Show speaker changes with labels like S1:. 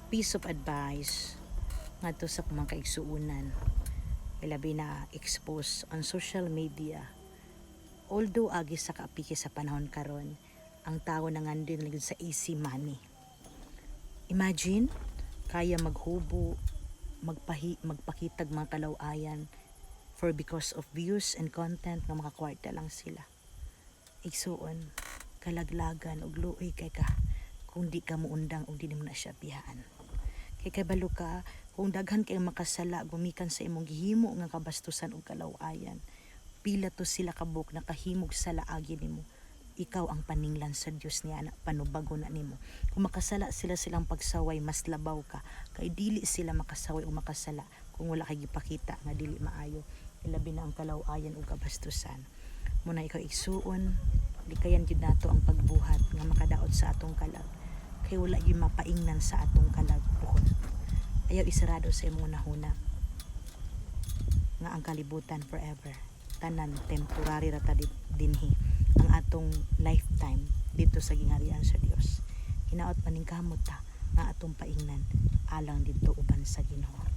S1: Piece of advice ngadto sa akong mga kaigsuonan, ilabi na expose on social media. Although agi sa kaapiki sa panahon karon, ang tao nangandoy na sa easy money. Imagine, kaya maghubo, magpakitag mga kalawayan for because of views and content nga makakwarta lang sila. Igsuon, kalaglagan ug luoy kay ka kung di ka muundang ug di nimo na siya bihaan. Kay kabalo ka kung daghan kay makasala gumikan sa imong gihimo nga kabastusan ug kalawayan. Pila to sila kabuk nakahimog sala agi nimo. Ikaw ang paninglan sa Dios niya na panubago na nimo. Kung makasala sila silang pagsaway, mas labaw ka. Kay dili sila makasaway o makasala kung wala kay gipakita nga dili maayo. Ilabi na ang kalawayan ug kabastusan. Muna ikaw, igsuon, likayan gyud nato ang pagbuhat nga makadaot sa atong kalag. Kay wala gyud mapaingnan sa atong kalag puhon. Ayaw isarado sa imong hunahuna nga ang kalibutan forever. Tanan temporary ra ta dinhi ang atong lifetime dito sa gingharian sa Dios. Hinaot maningkamot ta nga atong paingnan alang didto uban sa Ginoo.